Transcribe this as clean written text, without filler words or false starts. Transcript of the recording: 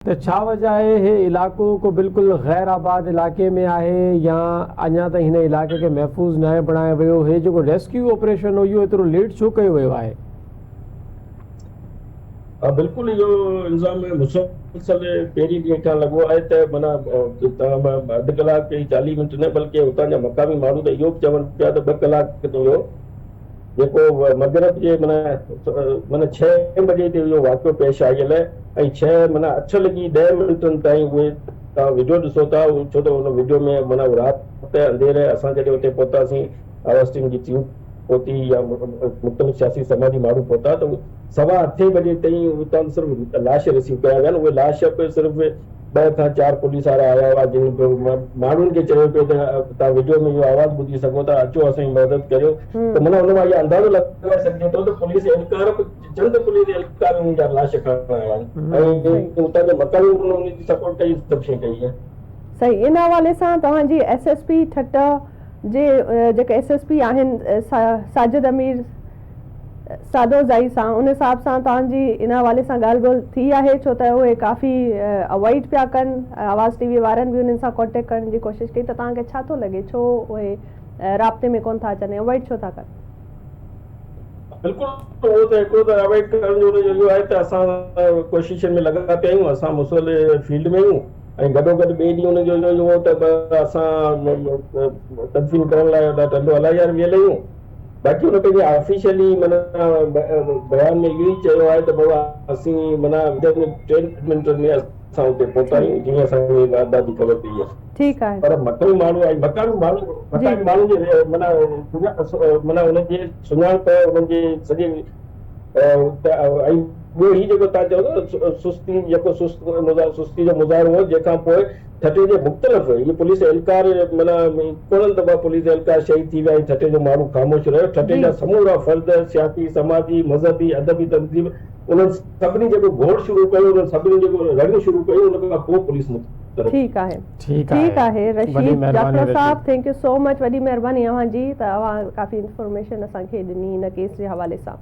ته ڇا وجه آهي هي علائقو ڪو بلڪل غير آباد علائقي ۾ آهي يا اڃا تائين هن علائقي کي محفوظ ناهي بڻايو ويو هي جيڪو ريسڪيو آپريشن هو اهو ايترو ليٽ ڇو ڪيو ويو آهي؟ ها بلڪل اهو الزام مسلسل پهرين ڏينهن کان لڳو آهي ته معنيٰ توهان اڌ ڪلاڪ ۽ چاليهه منٽ نه بلڪه اتان جا مقامي ماڻهو ته اهو به چون پيا ته ٻه ڪلاڪ ٿي ويو جيڪو مغرب جي معنيٰ معنيٰ ڇهين بجي تي اهو واقعو پيش آيل ۽ ڇهه معنيٰ اٺ لڳي ڏهه منٽن تائين اهي توهان وڊيو ڏسو ٿا ڇو ته ان وڊيو ۾ معنيٰ رات انڌير اسان جڏهن اتي پهتاسين آواز ٽيم جي ٽيم پهتي يا مختلف سياسي سماجي ماڻهو پهتا ته سوا اٺين بجي تائين اتان صرف لاش رسيو ڪيا ويا آهن اهي لاش به صرف ٻه کان چار پوليس وارا آيا هئا جن ماڻهن کي چيو پيو ته توهان وڊيو ۾ اهو آواز ٻڌي سگهو ٿا اچو اسان جي مدد ڪريو ته معنيٰ ان مان اهو اندازو لڳائي سگهجي ٿو ته پوليس اهلڪار به چند پوليس اهلڪار انهن جا لاش کڻڻ آيا آهن ۽ اتان جا مقامي ماڻهن انهن جي سپورٽ ڪئي سڀ شيء ڪئي آهي. صحيح ان حوالي سان توهان جي ايس ايس پي ٺٽه جي جيڪي ايس ايس پي آهن ساجد امير سادوزائي سان ان حساب سان توهان جي ان حوالي سان ڳالهه ٻولهه ٿي آهي ڇو ته اهي ڪافي اوائڊ پيا ڪن آواز ٽي وي وارن به انهن سان ڪانٽيڪٽ ڪرڻ جي ڪوشش ڪئي ته توهان کي ڇا ٿو لڳي ڇو اهي رابطي ۾ ڪونه ٿا اچن ۽ اوائڊ ڇو ٿا ڪن؟ بلڪل اهو ته هڪڙو ته اوائڊ ڪرڻ جو ان جو اهو آهي ته اسان ڪوششن ۾ لڳا پيا آهيون اسان مسلسل فيلڊ ۾ آهيون ۽ گڏوگڏ ٻئي ڏينهن ان جو اهو هو ته اسان تدفين ڪرڻ لاء ٽنڊو الاهيار ويل آهيون باقي هن پنهنجي آفيشلي معنيٰ بيان ۾ اهو ئي چيو آهي ته بابا اسين معنيٰ ودن ٽن منٽن ۾ اسان اتي پهتا آهيون جيئن اسان کي واردات جي خبر پئي آهي. ٺيڪ آهي. پر مقامي ماڻهو ۽ مقامي ماڻهو مقامي ماڻهن جي معنيٰ معنيٰ انهن جي سڃاڻپ انهن جي سڄي ۽ ٻيو هي جيڪو تان چئو ٿا سستي جيڪو سست سستي جو مظاهرو هو جنهن کان پوء ٺٽي جي مختلف اهي پوليس اهلڪار معنيٰ ڪونهن دفعا پوليس اهلڪار شهيد ٿي ويا ۽ ٺٽي جو ماڻهو خاموش رهيو ٺٽي جا سمورا فرد سياسي سماجي مذهبي ادبي تنظيم انهن سڀني جيڪو گوڙ شروع ڪيو انهن سڀني جيڪو رڙيون شروع ڪيون ان کان پوء پوليس متحرڪ ٿي. ٺيڪ آهي ٺيڪ آهي رشيد جاکرو صاحب thank you سو مچ وڏي مهرباني اوهان جي ته اوهان ڪافي انفارميشن اسان کي ڏني ان ڪيس جي حوالي سان.